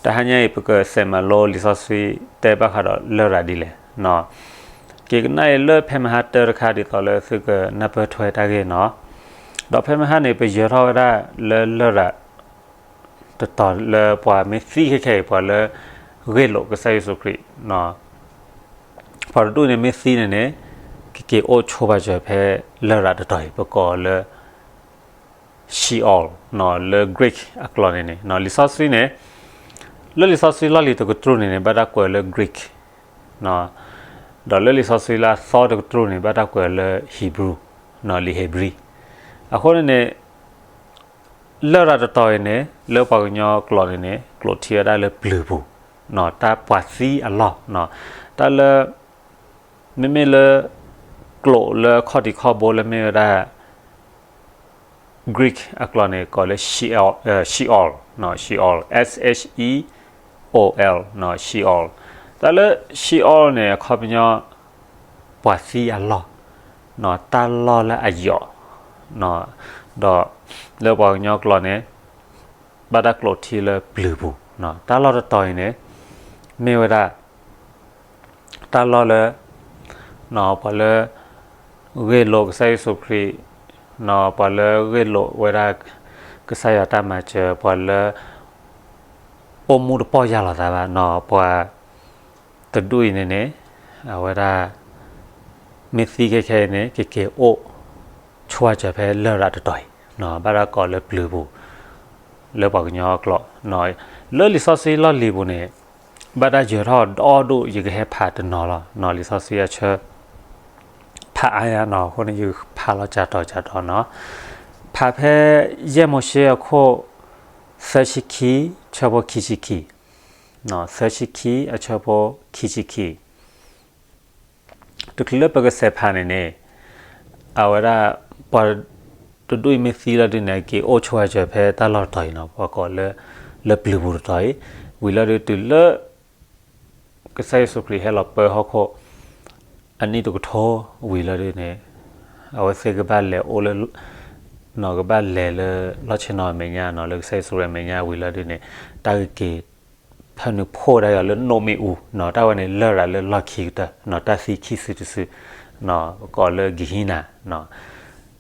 တဟါညါအံၤ ပကစဲးမၤလိလံာ်စီဆှံတဲဘၣ်ဃးဒီးလရာ်ဒ်လဲၣ်. က့ၤကနၣ်အံၤလၢဖဲမဟါတၢတခါ ဒ်သိးလၢသုကနၢ်ပၢၢ်ထွဲတၢ်ဂ့ၢ်နီၤ. ဒီးဖဲမဟါန့ၣ် ပယၢၤထီၣ်ဝဲဒၣ်လၢလရာ်တတီၤလၢပှၤမ့ၢ်သံခဲခဲအံၤ ပှၤလၢဂ့ၢ်လိာ်ကစၢ်ယ့ၣ်ၡူးခရံာ် ပှၤတဒူၣ်န့ၣ်မ့ၢ်သံန့ၣ်န့ၣ် ကက့ၤအိၣ်ဆိးဘၣ်စၢၤဖဲလရာ်တတီၤအံၤ ပကိးလၢ Sheol လၢ Greek အကျိာ်န့ၣ်န့ၣ် လံာ်စီဆှံန့ၣ် လၢလံာ်စီဆှံလီၢ်လံၤတကတြူၢ်န့ၣ်န့ၣ် ဘၣ်တၢ်ကွဲးလၢ Greek ဒီးလၢလံာ်စီဆှံလၢအသီတကတြူၢ်န့ၣ် ဘၣ်တၢ်ကွဲးလၢ Hebrew လံာ်ဧ့ၤဘြံၤ. အဃိန့ၣ်န့ၣ် လရာ်တတီၤအံၤန့ၣ် လၢပှၤကညီကျိာ်န့ၣ်န့ၣ် ကျိာ်ထံဝဲဒၣ်လၢပျုၤပူၤ, တၢ်ပှၤသံအလီၢ်, တၢ်လၢ မ့မ့ၢ်လၢ ကျိာ်လၢခီၣ်ထံးခီၣ်ဘိလၢမ့ၢ်ဝဲဒၣ် Greek အကျိာ်န့ၣ် ကိးလၢ Sheol, Sheol, Sheol, S H E O L, Sheol. တၢ်လၢ Sheol န့ၣ် အခီပညီ ပှၤသံအလီၢ်, တၢ်လီၢ်လၢအယိာ်, ဒီးလၢပှၤကညီကျိာ်န့ၣ် ဘၣ်တၢ်ကျိာ်ထံလၢပျုၤပူၤ, တၢ်လီၢ်တတီၤအံၤန့ၣ် မ့ၢ်ဝဲဒၣ် တၢ်လီၢ်လၢ ပှၤလၢ ဂ့ၢ်လိာ်ကစၢ်ယ့ၣ်ၡူးခရံာ်, ပှၤလၢဂ့ၢ်လိာ်ဝဲဒၣ် ကစၢ်ယွၤတၢ်မၤစၢၤ, ပှၤလၢ အိၣ်မူတပီၢ်ယၢ်လီၤသးဘၣ်, ပှၤတဒူၣ်အံၤန့ၣ်န့ၣ် အဝဲဒၣ် မ့ၢ်သံခဲခဲအံၤန့ၣ် ကက့ၤအိၣ် ဆိးဘၣ်စၢၤဖဲလရာ်တတီၤအံၤ, ဘၣ်တၢ်ကိးလၢပျုၤပူၤ လၢပှၤကညီကျိာ်, လၢလံာ်စီဆှံလီၢ်လံၤပူၤန့ၣ် ဘၣ်တၢ်ယၢၤထီၣ်ဒီဒူၣ် ယကဟဲဖးတနီၤလီၤ, လံာ်စီဆှံအဆၢ ဖးအါယါနီၤ, အဃိန့ၣ် ယဖးလီၤကၠးတီၤကၠးတီၤနီၤ, ဖးဖဲ ယဲၢ်မိၤၡ့အခိၣ် သၢဆံခံ, ဆၢဖိခံဆံခံ, သၢဆံခံ အဆၢဖိခံဆံခံ တချုးလၢပကစဲးဖးန့ၣ်န့ၣ် အဝဲဒၣ် ပှၤတဒူၣ်အံၤမ့ၢ်သံလီၤဒုန့ၣ် က့ၤအိၣ်ဆိးဘၣ်စၢၤဖဲတၢ်လီၢ်တတီၤအံၤနီၤ, ပှၤကိးလၢ လၢပျုၤပူၤတတီၤအံၤ, ဝံၤလီၤဒုတုၤလၢ ကစၢ်ယ့ၣ်ၡူးခရံာ်ဟဲလီၤပၢဟီၣ်ခိၣ် အနံၣ်တကထိဝံၤလီၤဒုန့ၣ် အဝဲသ့ၣ်ကဘၣ်လဲၤအိၣ်လၢ နီၤ ကဘၣ်လဲၤလၢလီၢ်ဆ့ၣ်နီၤအမဲာ်ညါနီၤ, လၢကစၢ်ယ့ၣ်ၡူးခရံာ်အမဲာ်ညါဝံၤလီၤဒုန့ၣ် တၢ်ဂ့ၤက့ၤ ဖၢနုာ်ဖှိၣ်ဒၣ်ယွၤလၢနိၣ်မ့ၣ်အူနီၤ, တၢ်ဝဲန့ၣ်လရာ်လၢလီၢ်ခံကတၢၢ်နီၤ, တၢ်သံခံစုတစုနီၤ, ပကိးလၢ Gehenna နီၤ.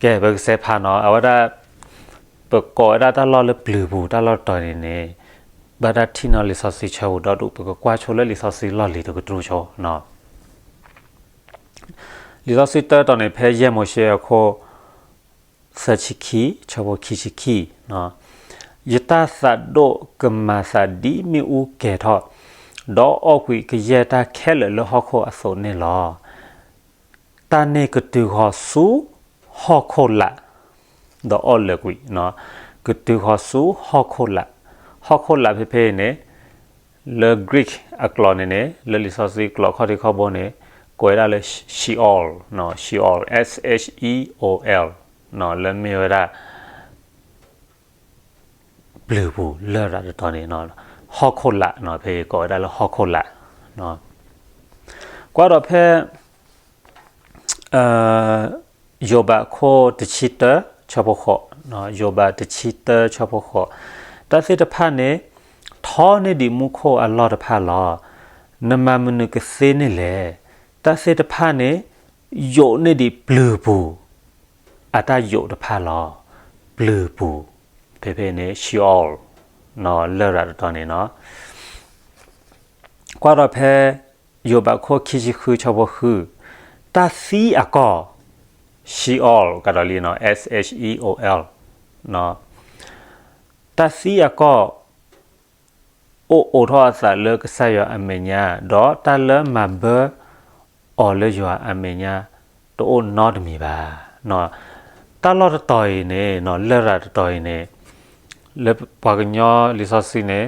ကဲ ပကစဲးဖးနီၤ, အဝဲဒၣ် ပကိးဝဲဒၣ်တၢ်လီၢ်လၢပျုၤပူၤ တၢ်လီၢ်တတီၤန့ၣ်န့ၣ် ဘၣ်တၢ်ထံၣ်နီၤလံာ်စီဆှံဆၢပူၤဒီဒူၣ်, ပကကွၢ်ဆိလၢလံာ်စီဆှံလီၢ်လံၤတကတြူၢ်ဆိနီၤ. လံာ်စီဆှံတၢတတီၤန့ၣ် ဖဲယဲၢ်မိၤၡ့အခိၣ် သၢဆံခံ, ဆၢဖိခံဆံခံ, ယတၢ်သးဒိၣ်ကမၤသးဒ်မ့ၣ်အူကဲၤထီၣ်, ဒီးအီၣ်ကွံာ်ကယဲၢ်တၢ်ခဲလၢာ်လၢဟီၣ်ခိၣ်အသိးန့ၣ်လီၤ. တၢ်န့ၣ်ကတုၤဃီၤဆူဟီၣ်ခိၣ်လာ်, ဒီးအီၣ်လၢာ်ကွံာ်, ကတုၤဃီၤဆူဟီၣ်ခိၣ်လာ်, ဟီၣ်ခိၣ်လာ်ဖဲဖဲအံၤန့ၣ် လၢ Greek အကျိာ်န့ၣ်န့ၣ် လၢလံာ်စီဆှံကျိာ်ခီၣ်ထံးခီၣ်ဘိန့ၣ် ကိးဝဲဒၣ်လၢ Sheol, Sheol, S H E O L, လၢမ့ၢ်ဝဲဒၣ် ပျုၤပူၤလရာ်တတီၤန့ၣ်, ဟီၣ်ခိၣ်လာ်နီၤ, ဖဲကိးဝဲဒၣ်လၢဟီၣ်ခိၣ်လာ်, ကွၢ်ဒီးဖဲ ယိၤဘးခိၣ်တဆံတၢဆၢဖိဃိး, ယိၤဘးတဆံတၢဆၢဖိဃိး, တၢ်သ့ၣ်တဖၣ်န့ၣ် ထီန့ၢ်ဒံးမူခိၣ်အလီၢ်တဖၣ်လီၤ. နမၤမနုၤကသ့န့ၣ်လဲၣ်. တၢ်သ့ၣ်တဖၣ်န့ၣ် ယိာ်န့ၢ်ဒံးပျုၤပူၤ အတၢ်ယိာ်တဖၣ်လီၤ. ပျုၤပူၤ ဖဲဖဲန့ၣ် Sheol လရာ်တတီၤန့ၣ်နီၤ. ကွၢ်ဒီးဖဲ ယိၤဘးခိၣ်ခံဆံဃုဆၢဖိဃု, တၢ်သံအကီၢ် Sheol ကဒီးလံနီၤ, S H E O L, တၢ်သံအကီၢ် အိၣ်အိးထီၣ်အသးလၢကစၢ်ယွၤအမဲာ်ညါ, ဒီးတၢ်လၢမၤဘၢအီၤလၢယွၤအမဲာ်ညါ တအိၣ်နီတမံၤဘၣ်. တၢ်လီၢ်တတီၤအံၤန့ၣ်, လရာ်တတီၤအံၤန့ၣ်, လၢပှၤကညီလံာ်စီဆှံန့ၣ်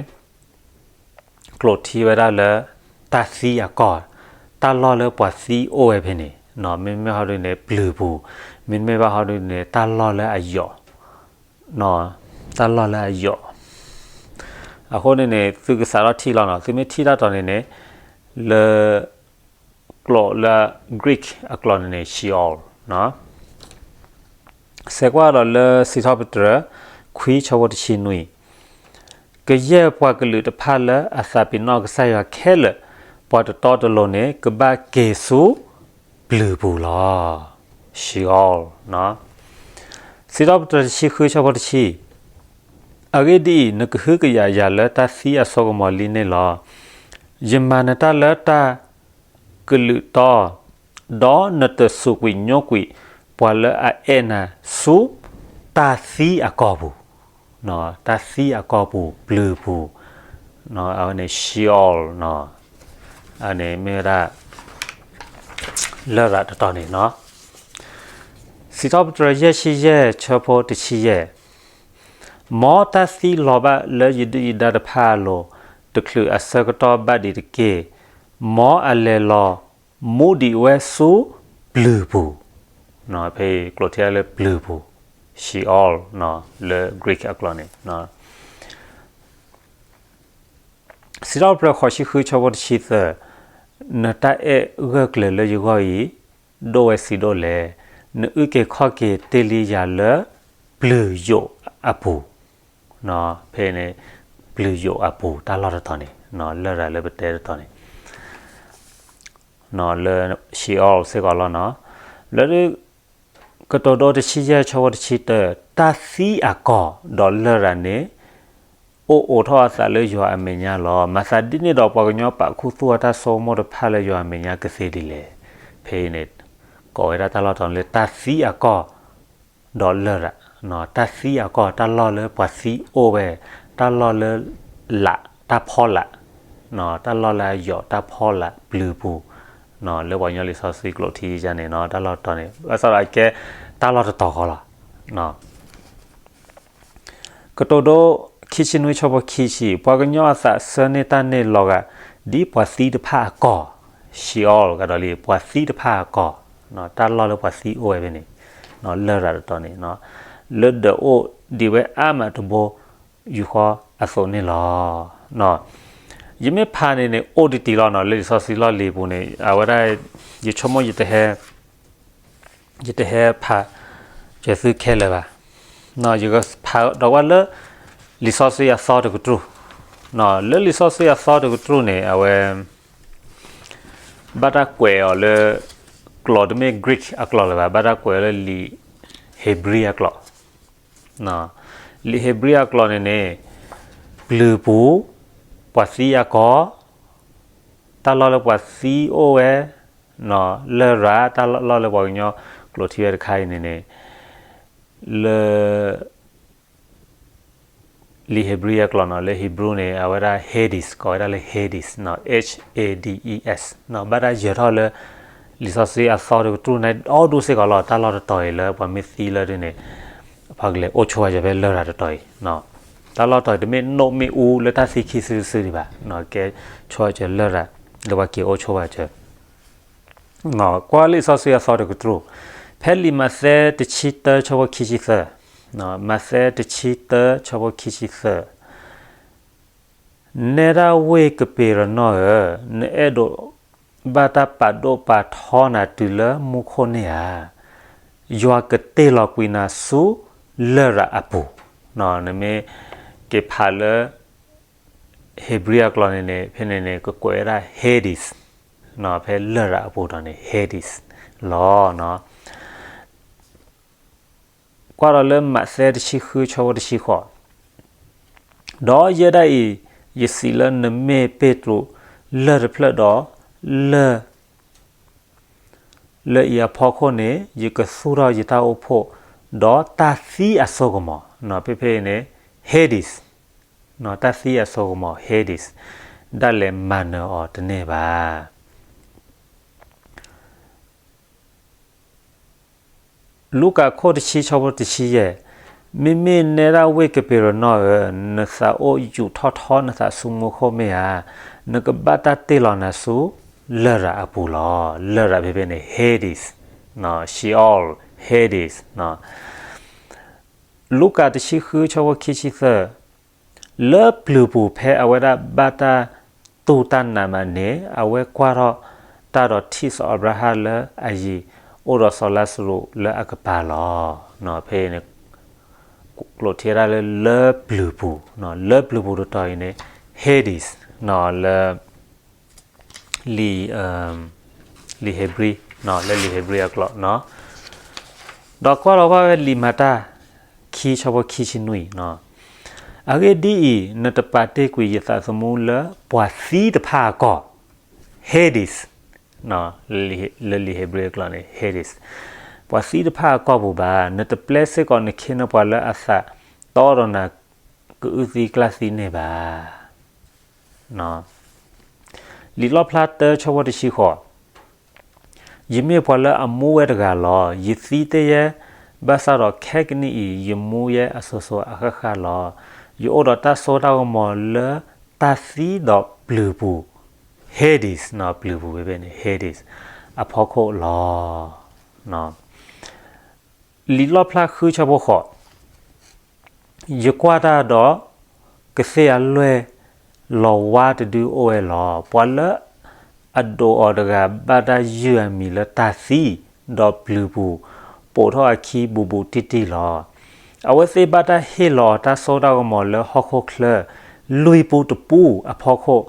ကျိာ်ထံဝဲဒၣ်လၢ တၢ်သံအကီၢ်, တၢ်လီၢ်လၢပှၤသံအိၣ်ဝဲဖဲန့ၣ်, မ့မ့ၢ်ဟီဒုန့ၣ် ပျုၤပူၤ, မ့မ့ၢ်ဘၣ်ဟီဒုန့ၣ် တၢ်လီၢ်လၢအယိာ်, တၢ်လီၢ်လၢအယိာ်. အဃိန့ၣ်န့ၣ် သုကစးထီၣ်ထံၣ်လီၤနီၤ, သုမ့ၢ်ထံၣ်တၢ်တီၤန့ၣ်န့ၣ်, လၢ ကျိာ်လၢ Greek အကျိာ်န့ၣ်န့ၣ် Sheol နီၤ. စဲးကွၢ်ဒီးလၢစံးထီၣ်ပတြၢၤ ခွံဆၢဖိတဆံနွံ, ကယဲၢ်ပှၤကလုာ်တဖၣ်လၢအသးပ့ၤနီၣ်ကစၢ်ယွၤခဲလၢာ်, ပှၤတတီတလိၤန့ၣ် ကဘၣ်က့ၤဆူပျုၤပူၤလီၤ. Sheol. စံးထီၣ်ပတြၢၤတဆံဃု ဆၢဖိတဆံ, အဂ့ၢ်ဒ်အံၤ, နကဟုကယာ်ယၤလၢတၢ်သံအစိကမီၤလံန့ၣ်လီၤ. ယမၤနတၢ်လၢတၢ်ကလုာ်တီ, ဒီးနတစူးကွံာ်ညိကွံာ်ပှၤလၢအအဲၣ်နၤဆူတၢ်သံအကီၢ်ပူၤ, တၢ်သံအကီၢ်ပူၤ ပျုၤပူၤ, အဝဲန့ၣ် Sheol, အန့ၣ်မ့ၢ်ဝဲဒၣ် လရာ်တတီၤန့ၣ်, စံးထီၣ်ပတြၢၤယဲၢ်ဆံယဲၢ် ဆၢဖိတဆံယဲၢ်, မ်တၢ်သံလီၤဘၣ်လၢယဒုၣ်ယဒါတဖၣ်အလိၤ, တချုးအဆၢကတီၢ်ဘၣ်ဒံးတက့ၢ်. မ်အလဲၤလီၤမူဒံးဝဲဆူပျုၤပူၤ, ဖဲအံၤကျိးထံလၢပျုၤပူၤ, Sheol လၢ Greek အကျိာ်န့ၣ် စံးထီၣ်ပတြၢၤဃိးဆံဃု ဆၢဖိတဆံသၢ, နတၢ်အဲၣ်ဂၢၢ်ကျၢၤလၢယဂီၢ်အံၤ ဒိၣ်ဝဲဆံးဒိၣ်လဲၣ်. နအုၣ်က့ၤခီၣ်က့ၤတ့ၢ်လံယၤလၢပျုၤယိာ်အပူၤ, ဖဲန့ၣ် ပျုၤယိာ်အပူၤ တၢ်လီၢ်တတီၤန့ၣ် လရာ်လၢပတဲတတီၤန့ၣ် လၢ Sheol စ့ၢ်ကီးလီၤ. လၢ ကတိၤဒိတဆံယဲၢ် ဆၢဖိတဆံတၢ, တၢ်သံအကီၢ်ဒီးလရာ်န့ၣ် အိၣ်အိးထီၣ်အသးလၢယွၤအမဲာ်ညါလီၤ. မၤသးဒ်န့ၣ်ဒီး ပှၤကညီပာ်ခူသူၣ်အတၢ်ဆိကမိၣ်တဖၣ်လၢယွၤအမဲာ်ညါကသ့ဒ်လဲၣ်. ဖဲအံၤန့ၣ် ကိးဝဲဒၣ်တၢ်လီၢ်တတီၤန့ၣ်လၢတၢ်သံအကီၢ် ဒီးလရာ်, တၢ်သံအကီၢ် တၢ်လီၢ်လၢပှၤသံအိၣ်ဝဲ, တၢ်လီၢ်လၢ လာ်, တၢ်ဖီလာ်, တၢ်လီၢ်လၢအယိာ်တၢ်ဖီလာ်ပျုၤပူၤ, လၢပှၤကညီလံာ်စီဆှံကျိးထံယၤန့ၣ် တၢ်လီၢ်တတီၤန့ၣ် ဘၣ်ဆၣ်ဒီးအကဲတၢ်လီၢ်တတီၤဃီလီၤ. ကတိၤဒိ ခံဆံနွံ ဆၢဖိခံဆံ, ပှၤကညီအသးဆၢန့ၢ်တၢ်န့ၣ်လီၤဂာ် ဒ်ပှၤသံတဖၣ်အကီၢ်, Sheol ကဒီးလံ ပှၤသံတဖၣ်အကီၢ်, တၢ်လီၢ်လၢပှၤသံအိၣ်ဝဲဖဲန့ၣ် လရာ်တတီၤန့ၣ် လၢဒၢးအိၣ်ဒံးဝဲအါမးတဘိ ယူၢ်ဃီအသိးန့ၣ်လီၤ. ယမ့ၢ်ဖးန့ၣ်န့ၣ် အိၣ်တံၢ်တံၢ်လီၤနီၤ လၢလံာ်စီဆှံလီၢ်လံၤအပူၤန့ၣ် အဝဲဒၣ် ယဆိကမိၣ် ယတဟဲဖးစၢၤသုခဲလၢာ်ဘၣ်. ယကဖးဒီးဝဲလၢ လံာ်စီဆှံအသီတကတြူၢ်, လၢလံာ်စီဆှံအသီတကတြူၢ်န့ၣ် အဝဲ ဘၣ်တၢ်ကွဲးအီၤလၢ ကျိာ်တမ့ၢ် Greek အကျိာ်လၢၤဘၣ်, ဘၣ်တၢ်ကွဲးအီၤလၢလံာ်ဧ့ၤဘြံၤအကျိာ်, လံာ်ဧ့ၤဘြံၤအကျိာ်န့ၣ်န့ၣ် ပျုၤပူၤ, ပှၤသံအကီၢ်, တၢ်လီၢ်လၢပှၤသံအိၣ်ဝဲ, လရာ် တၢ်လီၢ်လၢပှၤကညီကျိးထံဝဲတခါအံၤန့ၣ်န့ၣ် လၢ လံာ်ဧ့ၤဘြံၤအကျိာ်နီၤ လၢ Hebrew န့ၣ် အဝဲဒၣ် Hades ကိးဝဲဒၣ်လၢ Hades, H A D E S ဘၣ်တၢ်ယၢၤထီၣ်လၢ လံာ်စီဆှံအသီတကတြူၢ်န့ၣ် ဒီဒူၣ်စ့ၢ်ကီးလီၤ. တၢ်လီၢ်တတီၤအံၤလၢပှၤမ့ၢ်သံလၢဒ်န့ၣ် ပှၤကလဲၤအိၣ်ဆိးဝဲစၢၤဖဲလရာ်တတီၤအံၤ, တၢ်လီၢ်တတီၤအံၤ တမ့ၢ်နိၣ်မ့ၣ်အူလၢတၢ်သံခံစုတစုဒံးဘၣ်, ကဲဆိးဝဲစၢၤလရာ် လၢပှၤက့ၤအိၣ်ဆိးဝဲစၢၤ ကွၢ်လံာ်စီဆှံအသီတကတြူၢ်, ဖဲလံာ်မးသဲတဆံတၢ ဆၢဖိခံဆံသၢ, မးသဲတဆံတၢ ဆၢဖိခံဆံသၢ, နဲဒၣ်ဝ့ၢ်ကပ့းရနီၣ်ဧၢ, နအဲၣ်ဒိးဘၣ်တၢ်ပာ်ဒိၣ်ပာ်ထီနၤတုၤလၢမူခိၣ်န့ၣ်ဧါ. ယွၤကတ့ၢ်လီၤကွံာ်နၤဆူလရာ်အပူၤ, နမ့ၢ်က့ၤဖးလၢ Hebrew အကျိာ်န့ၣ်န့ၣ် ဖဲန့ၣ်န့ၣ် ကကွဲးဝဲဒၣ် Hades, ဖဲလရာ်အပူၤဒီးန့ၣ် Hades လီၤ. ကွၢ်ဒီးလၢမးသဲတဆံဃု ဆၢဖိတဆံဃိး, ဒီးယဲဒၣ်အံၤ ယစံးလၢနမ့ၢ်ပ့းတရူးလၢၢ်တဖျၢၣ်ဒီး လၢၢ် လၢအံၤအဖီခိၣ်န့ၣ် ယကသူၣ်ထီၣ်ယတၢ်အိၣ်ဖှိၣ် ဒီးတၢ်သံအစိကမီၤ, ဖဲဖဲအံၤန့ၣ် Hades, တၢ်သံအစိကမီၤ Hades ဒၣ်လဲာ်မၤနၢၤအီၤတန့ၢ်ဘၣ်. လူၤကၣ်ခိၣ်တဆံ ဆၢဖိတဆံယဲၢ်, မ့မ့ၢ်နဲဒၣ်ဝ့ၢ်ကပ့းရနီၣ်ဧၢ, နသးအိၣ်ယူာ်ထီၣ်ထီနသးဆူမူခိၣ်မ့ၢ်ဧါ. နကဘၣ်တၢ်တ့ၢ်လီၤနၤဆူလရာ်အပူၤလီၤ. လရာ်ဖဲဖဲန့ၣ် Hades, Sheol, Hades. လူၤကၣ်တဆံဃု ဆၢဖိခံဆံသၢ, လၢပျုၤပူၤဖဲအဝဲဒၣ်ဘၣ်တၢ်တူၢ်တၢ်နးမးန့ၣ် အဝဲကွၢ်ထီၣ်တၢ်ဒီးထံၣ်စီၤအၤဘြၤဟၣ်လၢအယံၤ အိၣ်ဒီးစီၤလါစရူးလၢအကပၤလီၤ. ဖဲအံၤန့ၣ် ကျိာ်ထံဝဲဒၣ်လၢ လၢပျုၤပူၤ, လၢပျုၤပူၤတတီၤအံၤန့ၣ် Hades လၢ လံာ် လံာ်ဧ့ၤဘြံၤ, လၢလံာ်ဧ့ၤဘြံၤအကျိာ်, ဒီးကွၢ်လီၤဘၣ်ဝဲလံာ်မၤတၢ် ခံဆၢဖိခံဆံနွံ, အဂ့ၢ်ဒ်အံၤ, နတပာ်တ့ၢ်ကွံာ်ယသးသမူလၢပှၤသံတဖၣ်အကီၢ်, Hades လၢလံာ်ဧ့ၤဘြံၤအကျိာ်န့ၣ် Hades, ပှၤသံတဖၣ်အကီၢ်ပူၤဘၣ်. နတပျဲစ့ၢ်ကီးနခ့နပှၤလၢအသးတီဒီးနၤ ကအုၣ်သံကျၢ်သံန့ၣ်ဘၣ်. လံာ်လီၣ်ဖျါတၢ ဆၢဖိတဆံဃိး, ယမ့ၢ်ပှၤလၢအမူဝဲတဂၤလီၤ. ယသံတ့ၢ်ယဲ, ဘၣ်ဆၣ်ဒီးခဲကနံၣ်အံၤ ယမူယဲအစိၤစိၤအဃၣ်ဃၣ်လီၤ. ယအိၣ်ဒီးတၢ်စိတၢ်ကမီၤလၢတၢ်သံဒီးပျုၤပူၤ, Hades ပျုၤပူၤဖဲဖဲန့ၣ် Hades အဖီခိၣ်လီၤ. လံာ်လီၣ်ဖျါဃု ဆၢဖိဃိး, ယကွၢ်တၢ်ဒီး ကသ့ၣ်အလွဲၢ်လီၤဝါတဒုအိၣ်ဝဲလီၤ. ပှၤလၢအဒိးအီၤတဂၤ ဘၣ်တၢ်ယုၢ်အမံၤလၢတၢ်သံ, ဒီးပျုၤပူၤ, ပိာ်ထီၣ်အခံဘူးဘူးတံၢ်တံၢ်လီၤ. အဝဲသ့ၣ်ဘၣ်တၢ်ဟ့ၣ်လီၤအီၤတၢ်စိတၢ်ကမီၤလၢဟီၣ်ခိၣ်ချၢ လွံၢ်ပူတပူအဖီခိၣ်,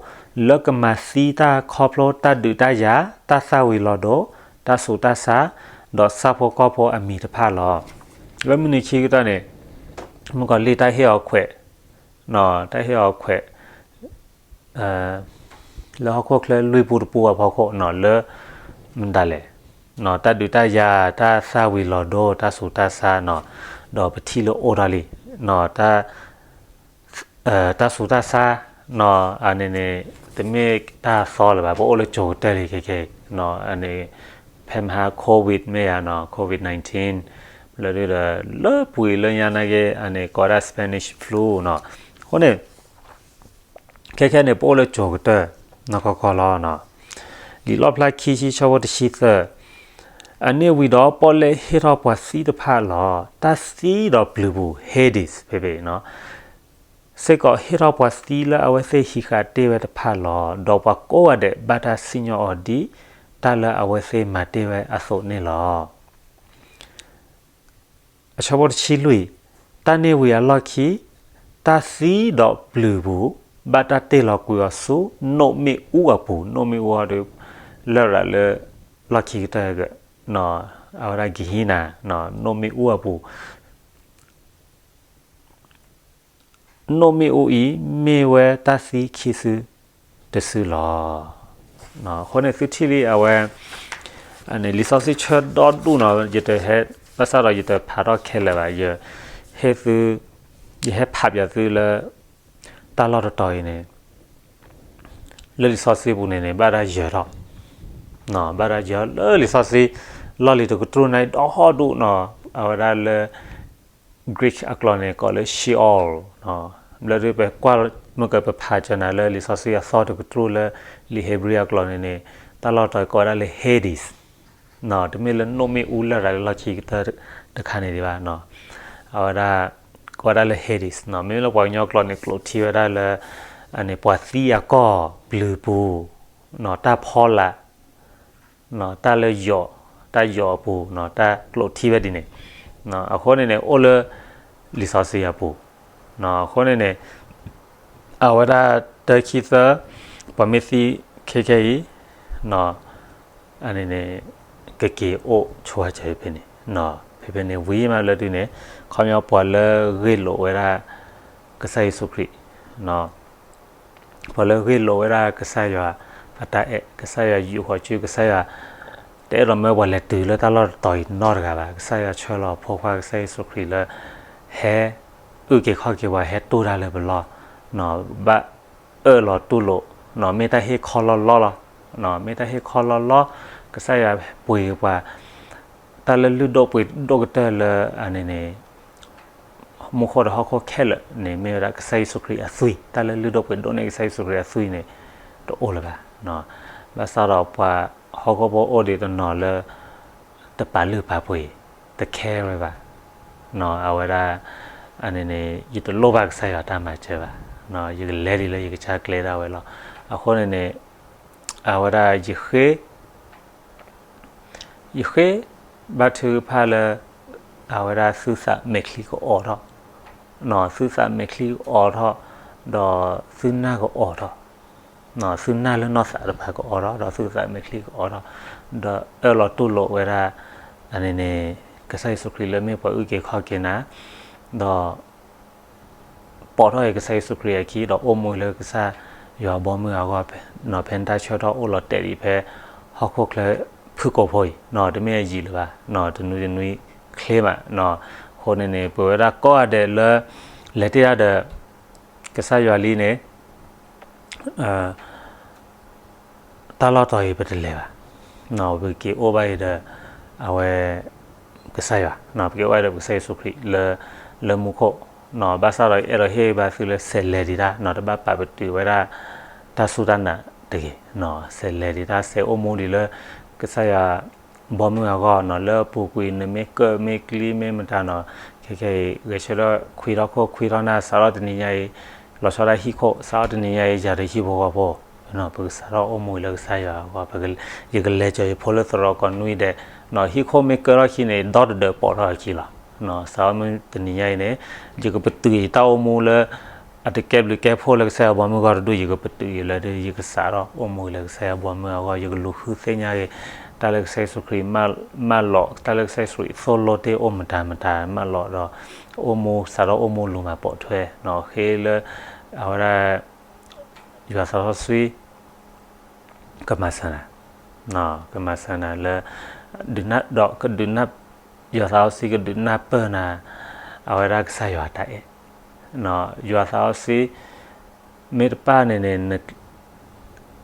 လၢကမၤသံတၢ်ခီဖျိတၢ်ဒုးတၢ်ယၤ, တၢ်သၣ်ဝံၤလီၤဒိၣ်, တၢ်ဆူးတၢ်ဆါ, ဒီးဆၣ်ဖိကီၢ်ဖိအမံၤတဖၣ်လီၤ. လၢမုၢ်နံၤခံကတၢၢ်န့ၣ် မုၣ်ကီၤလံၢ်တၢ်ဟ့ၣ်အီၤခွဲး, တၢ်ဟ့ၣ်အီၤခွဲး လၢဟီၣ်ခိၣ်ချၢလွံၢ်ပူတပူအဖီခိၣ် လၢ မတၤလဲၣ်, တၢ်ဒုးတၢ်ယၤ, တၢ်သၣ်ဝံၤလီၤဒိၣ်, တၢ်ဆူးတၢ်ဆါ, ဒီးပထံၣ်လၢအိၣ်ထီၣ်လံ, တၢ်ဆူးတၢ်ဆါ, အန့ၣ်န့ၣ် တမ့ၢ်တၢ်သီလၢၤဘၣ်, ပအိၣ်လၢကၠိၤကတၢၢ်လံခဲခဲအံၤ, အန့ၣ် ဖဲမဟါ COVID မ့ၢ်ဧါ, COVID nineteen လၢဒုဒီး လၢပှဲၤလၢညါနာ်က့ အန့ၣ်ကိးဝဲဒၣ် Spanish flu နီၤ. အဃိန့ၣ် ခဲခဲန့ၣ် ပအိၣ်လၢကၠိၤကတၢၢ် နီၢ်ကီၢ်ကီၢ်လီၤ. လံာ်လီၣ်ဖျါခံဆံ ဆၢဖိတဆံသၢ, အန့ၣ်ဝံၤဒီး ပီၣ်လဲၣ်ဟ့ၣ်ထီၣ်ပှၤသံတဖၣ်လီၤ. တၢ်သံဒီးပျုၤပူၤ Hades ဖဲဖဲအံၤနီၤ စ့ၢ်ကီးဟ့ၣ်ထီၣ်ပှၤသံလၢအဝဲသ့ၣ်ဟံးဃာ်တ့ၢ်ဝဲတဖၣ်လီၤ. ဒီးပှၤကိးဂၤဒဲးဘၣ်တၢ်စံၣ်ညီၣ်အီၤဒ်တၢ်လၢအဝဲသ့ၣ်မၤတ့ၢ်ဝဲအသိးန့ၣ်လီၤ. အဆၢဖိတဆံလွံၢ်, တၢ်န့ၣ်ဝံၤအလီၢ်ခံ, တၢ်သံဒီးပျုၤပူၤ ဘၣ်တၢ်တ့ၢ်လီၤကွံာ်အီၤဆူ နိၣ်မ့ၣ်အူအပူၤ, နိၣ်မ့ၣ်အူအီၤဒီး လရာ်လၢ လီၢ်ခံကတၢၢ် အဝဲဒၣ် Gehenna နီၤ, နိၣ်မ့ၣ်အူအပူၤ နိၣ်မ့ၣ်အူအံၤ မ့ၢ်ဝဲတၢ်သံခံစုတစုလီၤ. အဃိန့ၣ်သုထံၣ်လံအဝဲ လံာ်စီဆှံဆၢဒီဒူၣ်နီၤ, ယတဟဲ ဘၣ်ဆၣ်ဒီးယတဖးထီၣ်ခဲလၢာ်ဘၣ်, ယဟ့ၣ်သု ယဟဲဖးပၠးသုလၢ တၢ်လီၢ်တတီၤအံၤန့ၣ် လၢလံာ်စီဆှံပူၤန့ၣ်န့ၣ် ဘၣ်တၢ်ယၢၤထီၣ်, ဘၣ်တၢ်ယၢၤလၢလံာ်စီဆှံ လီၢ်လံၤတကတြူၢ်န့ၣ် ဒီဒူၣ်နီၤ, အဝဲဒၣ်လၢ Greek အကျိာ်န့ၣ် ကိးလၢ Sheol ဘျီဒုးပကွၢ် မ့ၢ်ကပဖးကၠီၤနၤလၢလံာ်စီဆှံအသီတကတြူၢ်လၢ လံာ်ဧ့ၤဘြံၤအကျိာ်န့ၣ်န့ၣ် တၢ်လီၢ်တတီၤကိးဝဲဒၣ်လၢ Hades တမ့ၢ်လၢနိၣ်မ့ၣ်အူလရာ်လၢလီၢ်ခံကတၢၢ်တခါန့ၣ်ဒံးဘၣ်, အဝဲဒၣ် ကိးဝဲဒၣ်လၢ Hades နီၤ, မ့မ့ၢ်လၢပှၤကညီကျိာ်န့ၣ် ကျိာ်ထံဝဲဒၣ်လၢ အန့ၣ် ပှၤသံအကီၢ် ပျုၤပူၤ တၢ်ဖီလာ် တၢ်လၢယိး တၢ်ယိးအပူၤ တၢ်ကျိာ်ထံဝဲဒ်န့ၣ်, အဃိန့ၣ်န့ၣ် အိၣ်လၢလံာ်စီဆှံအပူၤ, အဃိန့ၣ်န့ၣ် အဝဲဒၣ်တၢ်ခံသၢ ပှၤမ့ၢ်သံခဲခဲအံၤ အန့ၣ်န့ၣ် ကက့ၤအိၣ်ဆိးဝဲကဲဖဲဖဲန့ၣ်, ဖဲဖဲန့ၣ်ဝံၤမးလၢဒုန့ၣ် ခီပညီပှၤလၢဂ့ၢ်လိာ်ဝဲဒၣ် ကစၢ်ယ့ၣ်ၡူးခရံာ် ပှၤလၢဂ့ၢ်လိာ်ဝဲဒၣ်ကစၢ်ယွၤအတၢ်အဲၣ်, ကစၢ်ယွၤယူးဃီၤစု ကစၢ်ယွၤ တအဲၣ်ဒိးမၢပှၤလဲၤတုၤလၢတၢ်လီၢ်တတီၤအံၤနီတဂၤဘၣ်, ကစၢ်ယွၤဆှၢလီၤအဖိခွါကစၢ်ယ့ၣ်ၡူးခရံာ်လၢ ဟဲအုၣ်က့ၤခီၣ်က့ၤပှၤ ဟဲတူၢ်တၢ်လၢပလီၢ်, ဘၣ်အၢၣ်လီၤတူၢ်လိာ်, မ့ၢ်တၢ်ဟ့ၣ်ခီလီၢ်လီၢ်လီၤ, မ့ၢ်တၢ်ဟ့ၣ်ခီလီၢ်လီၢ်, ကစၢ်ယွၤပှ့ၤပှၤ တၢ်လၢလုၢ်ဒိၣ်ပှ့ၤဒိၣ်ကတၢၢ်လၢအန့ၣ်န့ၣ် မူခိၣ်ဒီးဟီၣ်ခိၣ်ခဲလၢာ်န့ၣ် မ့ၢ်ဝဲဒၣ်ကစၢ်ယ့ၣ်ၡူးခရံာ်အသွံၣ်, တၢ်လၢလုၢ်ဒိၣ်ပှ့ၤဒိၣ်န့ၣ် ကစၢ်ယ့ၣ်ၡူးခရံာ်အသွံၣ်န့ၣ် တအိၣ်လၢၤဘၣ်. ဘၣ်ဆၣ်ဒီးပှၤဟီၣ်ခိၣ်ဖိအိၣ်ဒံးတနီၤလၢ တပာ်လုၢ်ပာ်ပှ့ၤ, တ care ဝဲဘၣ်. အဝဲဒၣ် အန့ၣ်န့ၣ် ယတလိၣ်ဘၣ်ကစၢ်ယွၤတၢ်မၤစၢၤဘၣ်, ယကလဲၤဒ်လၢယကစၢ်ကျဲဒၣ်ဝဲလီၤ. အဃိန့ၣ်န့ၣ် အဝဲဒၣ်ယဃ့ ယဃ့ဘါထုကဖၣ်လၢ အဝဲဒၣ်သုသးမဲာ်ချံကအိးထီၣ်, သုသးမဲာ်ချံကအိးထီၣ်, ဒီးသုနၢ်ကအိးထီၣ်, သုနၢ်လၢနီၢ်သးတဖၣ်ကအိးထီၣ်, ဒီးသုသးမဲာ်ချံကအိးထီၣ်, ဒီးအၢၣ်လီၤတူၢ်လိာ်ဝဲဒၣ်, အန့ၣ်န့ၣ် ကစၢ်ယ့ၣ်ၡူးခရံာ်လၢမ့ၢ်ပှၤအုၣ်က့ၤခီၣ်က့ၤနၤ, ဒီး ပိာ်ထီၣ်က့ၤကစၢ်ယ့ၣ်ၡူးခရံာ်အခံ ဒီးအိၣ်မူလၢကစၢ်ယွၤဘီမုၢ်အဂီၢ်ဖဲ, ဖဲနတၢ်ဆၢကတီၢ်အိၣ်လီၤတဲာ်ဒံးဖဲ ဟီၣ်ခိၣ်ချၢဖုၣ်ကိာ်ဖိအံၤ, တမ့ၢ်အယံာ်လၢၤဘၣ်, တနွံတနွံချ့မး, အဃိန့ၣ်န့ၣ် ပဝဲဒၣ်ကိးဂၤဒဲးလၢ လဲၤတ့ၢ်တၢ်ဒီး ကစၢ်ယွၤလံန့ၣ် တၢ်လီၢ်တီၤအံၤပတလဲၤဘၣ်, ပက့ၤအိၣ်ဘၣ်အံၤဒီး အဝဲ ကစၢ်ယွၤ, ပက့ၤအိၣ်ဘၣ်အံၤဒီးပကစၢ်ယ့ၣ်ၡူးခရံာ်လၢ လၢမူခိၣ်, ဘၣ်ဆၣ်ဒီးအဲၣ်ဒိးဟ့ၣ်ဂံၢ်ဘါသုလၢ ဆဲးလဲၤဒံးတၢ်, တဘၣ်ပာ်ပတုာ်ဝဲဒၣ် တၢ်စူၢ်တၢ်နာ်တဂ့ၤ, ဆဲးလဲၤဒံးတၢ် ဆဲးအိၣ်မူဒံးလၢ ကစၢ်ယွၤ ဘီမုၢ်အဂီၢ်နီၤ, လၢအပူၤကွံာ်နမ့ၢ်ကၢၣ်မ့ၢ်ကျံမ့ၢ်မတၤနီၤ, ခဲခဲအံၤ ဂဲၤဆၢထၢၣ်ခွံထီၣ်ခိၣ်ခွံထီၣ်နၢ် စးထီၣ်တနံၤညါအံၤ, လီၤဆီဒၣ်ဟံၣ်ခိၣ် စးထီၣ်တနံၤညါအံၤ ယၤဒီးဟံၣ်ဖိဃီဖိ, ပကစးထီၣ်အိၣ်မူလၢကစၢ်ယွၤအဂီၢ်, ယကလဲၤကီၤယဖိလၢသရိာ်ကီၢ်နွံဒဲး, ဟံၣ်ခိၣ်မ့ၢ်ကၢၣ်ထီၣ်ခံန့ၣ် ဒီတဒၢးပိာ်ထီၣ်အခံလီၤ, စးထီၣ်မုၢ်တနံၤညါအံၤန့ၣ်, ယကပတုာ်ယတၢ်အိၣ်မူလၢ အတကဲဘျုးကဲဖှိၣ်လၢကစၢ်ယွၤဘီမုၢ်အဂီၢ်တဒူၣ် ယကပတုာ်အံၤလၢဒ်ယကစးထီၣ်အိၣ်မူလၢကစၢ်ယွၤဘီမုၢ်အဂီၢ်, ယကလူၤဃုသ့ၣ်ညါက့ၤ တၢ်လၢကစၢ်ယ့ၣ်ၡူးခရံာ် မၢလီၤ, တၢ်လၢကစၢ်ယ့ၣ်ၡူးခရံာ်သိၣ်လိတ့ၢ်အိၣ်မတၤမတၤ မၢလီၤဒီး အိၣ်မူစးထီၣ်အိၣ်မူလူၤမၤပိာ်ထွဲ, ဃ့လၢ အဝဲဒၣ် ယွၤသးစီဆှံ ကမၤစၢၤနၤ, ကမၤစၢၤနၤလၢ ဒီးကဒုးနၢ်, ယွၤသးစီဆှံကဒုးနၢ်ပၢၢ်နၤ အဝဲဒၣ်ကစၢ်ယွၤအတၢ်အဲၣ်, ယွၤသးစီဆှံ မ့ၢ်တပၣ်န့ၣ်န့ၣ်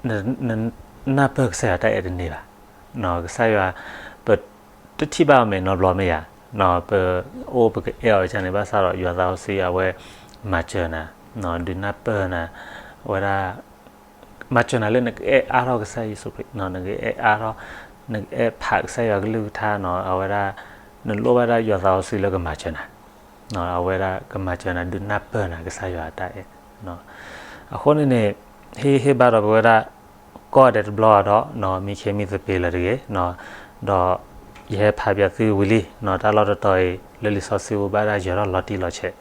နနၢ်ပၢၢ်ကစၢ်ယွၤတၢ်အဲၣ်တန့ၢ်ဘၣ်, ကစၢ်ယွၤ ပတထံၣ်ဘၣ်အီၤမဲာ်နီတဘျီမ့ၢ်ဧါ, ပအိၣ်ပကအဲၣ်အီၤကန့ၣ် ဘၣ်ဆၣ်ဒီးယွၤသးစီဆှံအဝဲ မၤစၢၤနၤ, ဒုးနၢ်ပၢၢ်နၤ, အဝဲဒၣ် မၤစၢၤနၤလၢနကအဲၣ်အါထီၣ်ကစၢ်ယ့ၣ်ၡူးခရံာ်, နကအဲၣ်အါထီၣ်, နကအဲၣ်ဖးကစၢ်ယွၤကလုၢ်ကထါနီၤ, အဝဲဒၣ် နလိၣ်ဘၣ်ဒၣ်ယွၤသးစီဆှံလၢကမၤစၢၤနၤ, အဝဲဒၣ်ကမၤစၢၤနၤ ဒုးနၢ်ပၢၢ်နၤကစၢ်ယွၤအတၢ်အဲၣ်, အဃိန့ၣ်န့ၣ် ဟ့ၣ်ဟ့ၣ်ဘါဒီးပဝဲဒၣ် ကိးဂၤဒဲးတဘျီဒီး မံခ့မံသပ့ၤလၢာ်တဂ့ၤ, ဒီး ယဟဲဖးပၠးသုဝံၤလံ, တၢ်လီၢ်တတီၤအံၤ လၢလံာ်စီဆှံပူၤဘၣ်ဒၣ်ယၢၤထီၣ်လီၤတံၢ်လီၤဆဲး,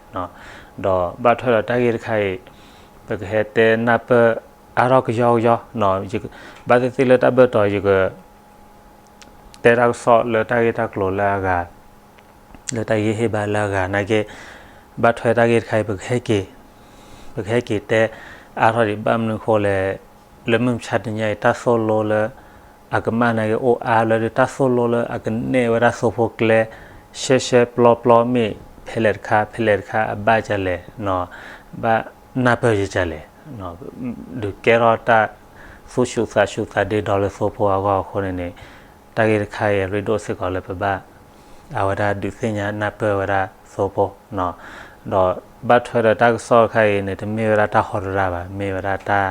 ဒီးဘၣ်ထွဲဒီးတၢ်ဂ့ၢ်တခါအံၤ ပကဟဲတဲနၢ်ပၢၢ်အါထီၣ်ကယီကယီ, ဘၣ်သ့ၣ်သ့ၣ်လၢတၢ်ဘၢၣ်တီၤယက တဲတၢ်ကစီၣ်လၢတၢ်ဂ့ၢ်တၢ်ကျိၤလၢအဂၤ, လၢတၢ်ဟ့ၣ်ဟ့ၣ်ဘါလၢအဂၤနာ်က့, ဘၣ်ထွဲတၢ်ဂ့ၢ်တခါအံၤ ပကဟဲက့ၤ, ပကဟဲက့ၤတဲအါထီၣ်ဒံး ဘၣ်မနုၤအဃိလဲၣ်, လၢမုၢ်မဆါတနံၤညါအံၤ တၢ်သိၣ်လိလၢ အကမၣ်နာ်က့အိၣ်အါလၢဒုး တၢ်သိၣ်လိလၢအကနဲၣ်ဝဲဒၣ်သိဖိကျဲ ရှဲရှဲပျီပျီမ့ၢ် ဖဲလဲၣ်တခါ ဖဲလဲၣ်တခါအဘၣ်ဒ်လဲၣ်, ဘၣ်နၢ်ပၢၢ်ယၤဒ်လဲၣ်, ဒုးကဲထီၣ်တၢ်သူၣ်ဆူၣ်သးဆူၣ်သးဒ့ဒီလၢသိဖိအဂီၢ်အဃိန့ၣ်န့ၣ်, တၢ်ဂ့ၢ်တခါအံၤ အရ့ဒိၣ်စ့ၢ်ကီးလၢပဘၣ် အဝဲဒၣ်ဒုးသ့ၣ်ညါနၢ်ပၢၢ်ဝဲဒၣ်သိဖိ, ဒီးဘၣ်ထွဲဒီးတၢ်ကစီၣ်တခါအံၤန့ၣ် တမ့ၢ်ဝဲဒၣ်တၢ်ဟီတရၣ်ဘၣ်, မ့ၢ်ဝဲဒၣ်တၢ်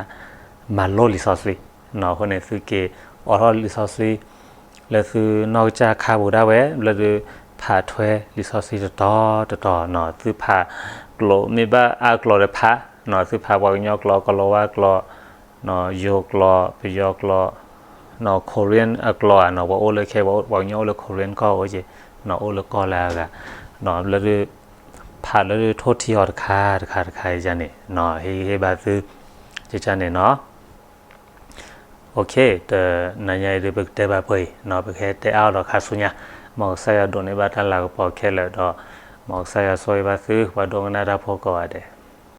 မၤလိလံာ်စီဆှံ, အဃိန့ၣ် သုက့ၤအိးထီၣ်လံာ်စီဆှံ လၢသုနီၢ်ကစၢ်ခါပူၤဒၣ်ဝဲ လၢဒုးဖးထွဲလံာ်စီဆှံတတီၤတတီၤနီၤ, သုဖးကျိာ်မ့ၢ်ဘၣ်အါကျိာ်ဒီးဖး, သုဖးပှၤကညီကျိာ် ကလီၤဝါကျိာ် ယိၤကျိာ် ပယီၤကျိာ် Korean အကျိာ်ဧါနီၤ, ပှၤအိၣ်လၢခဲ ပှၤကညီအိၣ်လၢ Korean ကီၢ်အိၣ်က့ၤ, အိၣ်လၢကီၢ်လၢအဂၤ, လၢဒုး ဖးလၢဒုးထိၣ်ထံအီၤတခါတခါတခါန့ၣ်, ဟ့ၣ်ဂံၢ်ဟ့ၣ်ဘါသု ကန့ၣ်နီၤ. Okay, တနၤညါအံၤဒုး ပကတဲဘၣ်ပှဲၤအံၤနီၤ, ပကဟဲတဲအါထီၣ်ဒီးခါဆူညါ, မ်ကစၢ်ယွၤဒိးန့ၢ်ဘၣ်တၢ်လၤကပီၤခဲလၢာ်ဒီး မ်ကစၢ်ယွၤဆိၣ်ဂ့ၤဘၣ်သု ပှၤဒိကနၣ်တၢ်ဖိကိးဂၤဒဲး.